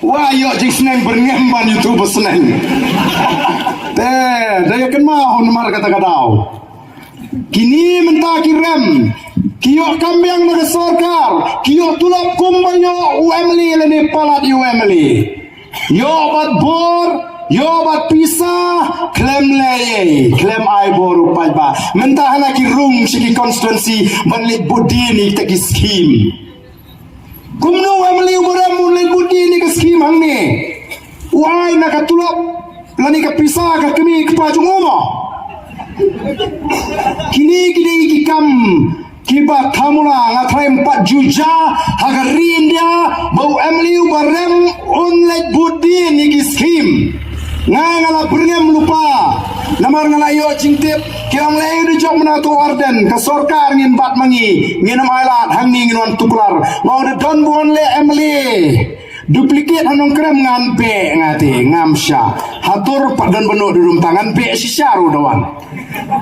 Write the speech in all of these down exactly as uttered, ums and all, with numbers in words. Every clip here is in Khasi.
Wa ïoh jingsneng byrngem ban ïathuh ba sneng. Te da ïa kynmaw namar kata ka daw. Kine mynta ki rem ki ïoh kam biang na ka sorkar, ki ïoh tulop kumba ïoh u M L A lane palat ïa u M L A. Ïoh bad bor, ïoh bad pisa, khlem leh ei, khlem ai bor u paidbah. Mynta hana ki rung sha ki constituency ban leit bud dien ïa kita ki skim. Kumno u M L A u ba rem un leit bud dien ïa ka skim hangne? U ai na ka tulop lane ka pisa ka kmie kpa jong u mo? Kine ki dei ki kam kiba thamula. Nga tharai ym pat ju jia ha ka ri India ba u M L A u ba rem un leit bud dien ïa ki skim. Nga nga la byrngem lypa. Namar nga la ïoh jingtip ki ong lei u dei jong mynta u Ardent, ka sorkar ngin bat ma ngi, ngin ym ailad, hangne ngin wan tuklar. Nga ong da don ba wan leh M L A duplicate ha Nongkrem, ngan beh, nga te ngam shah. Hatur pat don ba noh da dum ta, ngan beh shisha ruh da wan.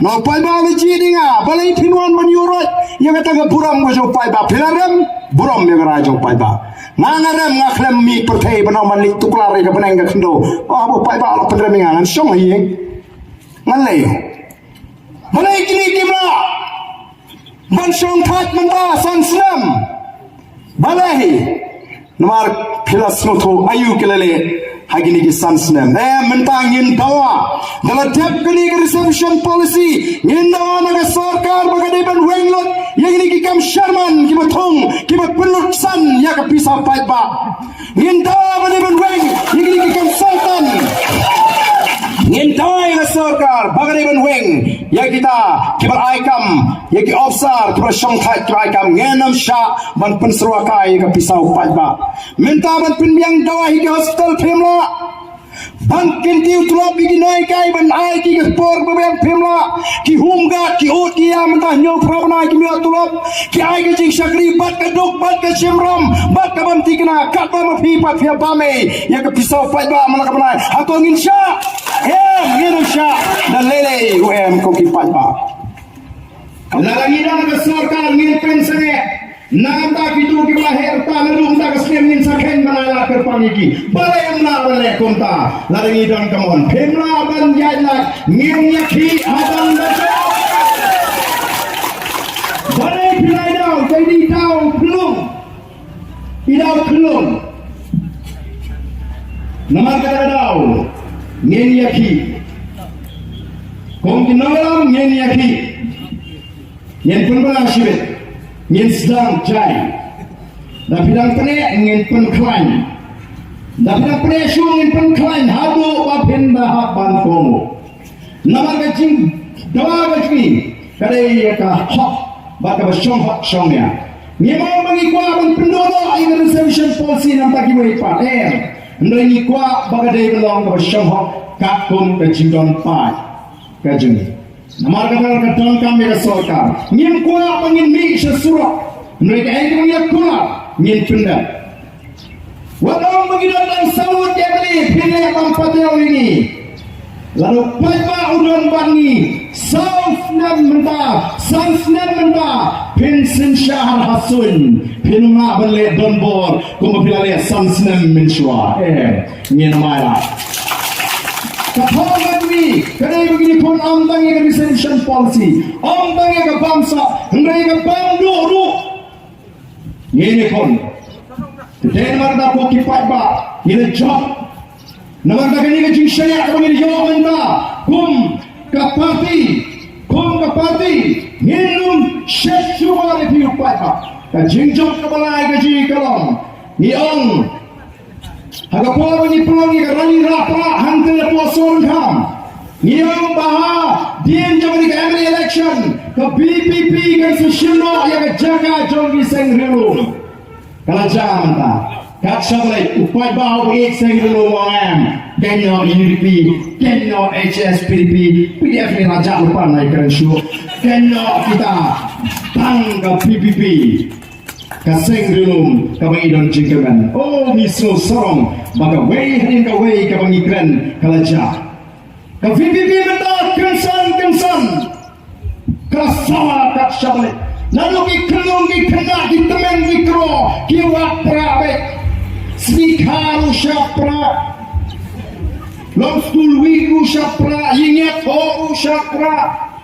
Na u paidbah la jied ïa nga, balei phin wan ban ïuh roit ïa kata ka burom ka jong u paidbah? Phi la rem burom ïa ka rai jong u paidbah. Nga nga rem, nga khlem mih pyrthei ban ong ban leit tuklar ïa ka bneng ka khyndew. Oh, u paidbah la pynrem ïa nga, ngan shong ha ïing, ngan leh. Balei kine kim lah ban shong thait mynta san snem? Balei? Namar phi la sngewthuh aïu ki la leh ha kine ki san snem. Eh, mynta ngin dawa, da la dep kane ka reservation policy, ngin dawa na ka sorkar ba ka dei ban weng lut ïa kine ki kam sharman kiba thung, kiba pynlut san ïa ka pisa paidbah. Ngin dawa ba dei ban weng ïa kine ki consultant. Ngin dawa ïa ka sorkar ba ka dei ban weng ïa kita kiba ai kam, ïa ki officer kiba shong thait kiba ai kam. Ngin ym shah ban pynsyrwa kai ïa ka pisa u paidbah. Mynta ban pynbiang dawa hi ki hospital phim lah. Ban kyntiew tulop ïa ki nonghikai ban ai ki ka por ba biang phim lah. Ki home guard ki ud ki ïa mynta hynñiew phra bnai kim ïoh tulop. Ki ai ka jingshakri bad ka duk bad ka shimram bad ka bam thikna, katba ma phi pat phi ïa bam ei ïa ka pisa u paidbah man la ka bnai. Hato ngin shah? Em, ngin ym shah. Da lei lei u em ko ki paidbah. Lada ngi don ka sorkar ngin pynsangeh. Nangta kito kiba la heh rta naduh mynta ka snem ngin sa kheiñ ban ailad kyrpang ïa ki. Balei ym lah ban leh kumta? Lada ngi don ka mon, phim lah ban ïaid lad, ngin ïakhih ha ban da jop. Balei phi la daw, ka dei daw khlung. I daw khlung. Namar kata ka daw ngin ïakhih. Kum ki nongïalam ngin ïakhih. Ngin pynbna shibit, ngin sdang jai. Da phi dang pyneh ngin pynkhlaiñ. Da phi dang pyneh shuh ngin pynkhlaiñ haduh ba phin da hap ban kohnguh. Namar ka jingdawa ka jong ngi ka dei ïa ka hok bad kaba shong hok shong ïa. Ngim ong ba ngi kwah ban pynduh noh ïa ka reservation policy namar kiwei pat, em. Hynrei ngi kwah ba ka dei ban long kaba shong hok katkum ka jingdon paid ka jong ngi. Namar kata ka donkam ïa ka sorkar. Ngim kwah ba ngin mih sha surok. Hynrei kaei kaba ngi ïa kular ngin pyndep. Wat ong ba ngi don tang saw ngut ki M L A phin leh ban pateng ïa ngi. Lada u paidbah u don bad ngi saw snem mynta, san snem mynta, phin synshar ha suiñ, phin ym lah ban leh donbor kumba phi la leh san snem mynshuwa. Em. Ngin ym ailad. Ka thong ka dei, ka dei ba ngi khun ym tang ïa ka reservation policy, ym tang ïa ka bamsap, hynrei ka bamduh ruh. Ngin ïa khun. Te namar kata ko ki paidbah, ngin ïa jop. Namar kata kane ka jingshaniah kaba ngin ïoh mynta kum ka party, kum ka party, ngin ym shet shuwa ïa phi u paidbah. Ka jingjop kaba lai ka jong ngi ka long, ngi ong, ha ka por ba ngi pynlong ïa ka rally rah prah hangtei hapoh Sohryngkham, ngi ong ba hadien jong kane ka M L A election ka V P P kan sa shim noh ïa ka jaka jong ki seng riewlum. Ka la jia mynta. Kat shaba leit u paidbah uba ïeit seng riewlum u ong em, kynnoh U D P, kynnoh H S P D P, P D F ne la jah lypa, nai kren shuh. Kynnoh kita, tang ka V P P. Ka seng riewlum kaba ngi don jingkyrmen. Oh, ngi sngew sarong ba kawei hadien kawei kaba ngi kren ka la jia. Ka V P P mynta kynsan kynsan ka la sawa kat shaba leit. Naduh ki khyllung, ki khynnah, ki tymmen, ki kro, ki wad pra beit. Sngi kha ruh shah prah. Long school week ruh shah prah. Ïing ïathoh ruh shah prah.